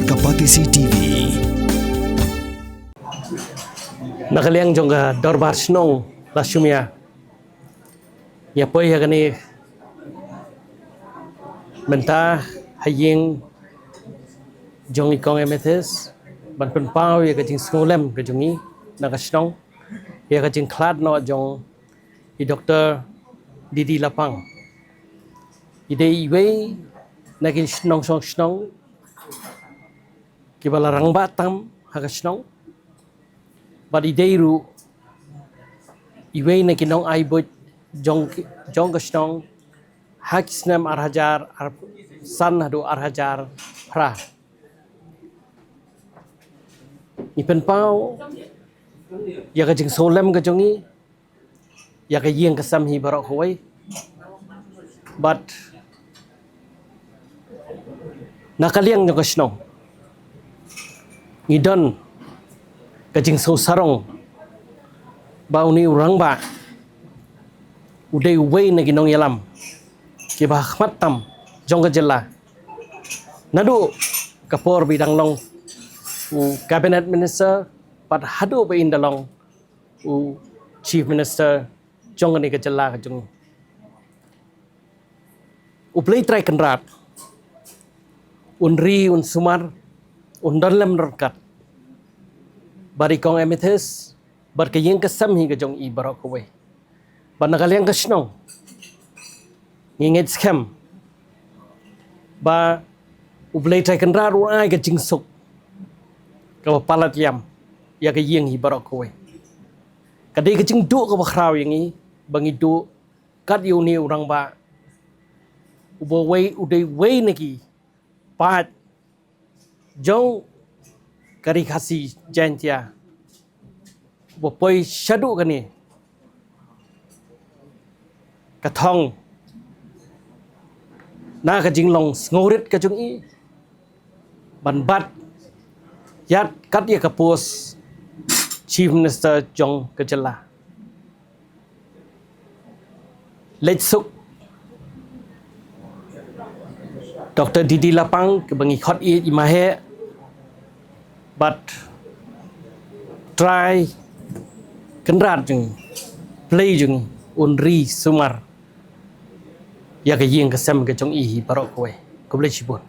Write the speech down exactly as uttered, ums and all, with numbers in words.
Ka Batesi T V. Na ka liang jong ka Dorbar Shnong la shim ïa, ïa poi ha kane mynta ha ïing jong i Kong Amethyst ban pynpaw ïa ka jingsngewlem ka jong i na ka shnong ïa ka jingkhlad noh jong i Doktor Didi Lapang. I dei iwei na ki nongshong shnong kiba la rangbah tam ha ka shnong. Bad i dei ruh iwei na ki nongai buit jong, jong ka shnong ha ki snem ar hajar ar san haduh ar hajar phra. Ngi pynpaw ïa ka jingsngewlem ka jong i ïa ka ïing ka sem hi baroh kawei. Bad na ka liang jong ka shnong ngi don ka jingsngewsarong ba une u rangbah u dei uwei na ki nongïalam kiba ha khmat tam jong ka jylla. Naduh ka por ba i dang long u cabinet minister bad haduh ba in da long u chief minister jong kane ka jylla ka jong ngi. U Blei Trai Kynrad un ri, un sumar, un don lem ryngkat bad i Kong Amethyst bad ka ïing ka sem hi ka jong i baroh kawei. Bad na ka liang ka shnong ngi ngeit skhem ba U Blei Trai Kynrad un ai ka jingsuk kaba palat ïam ïa ka ïing hi baroh kawei. Ka dei ka jingduh kaba khraw ïa ngi ba ngi duh kat ïa une u rangbah uba wei, u dei wei na ki paid jong ka Ri Khasi Jaintia uba poi shaduh kane ka thong na ka jinglong sngewrit ka jong i ban bat ïaid kat ïa ka post Chief Minister jong ka jylla. Leit suk Doktor Didi Lapang kaba ngi khot ïa i maheh bad Trai Kynrad jong ngi, Blei jong ngi un ri sumar ïa ka ïing ka sem ka jong i hi baroh kawei. Khublei shibun.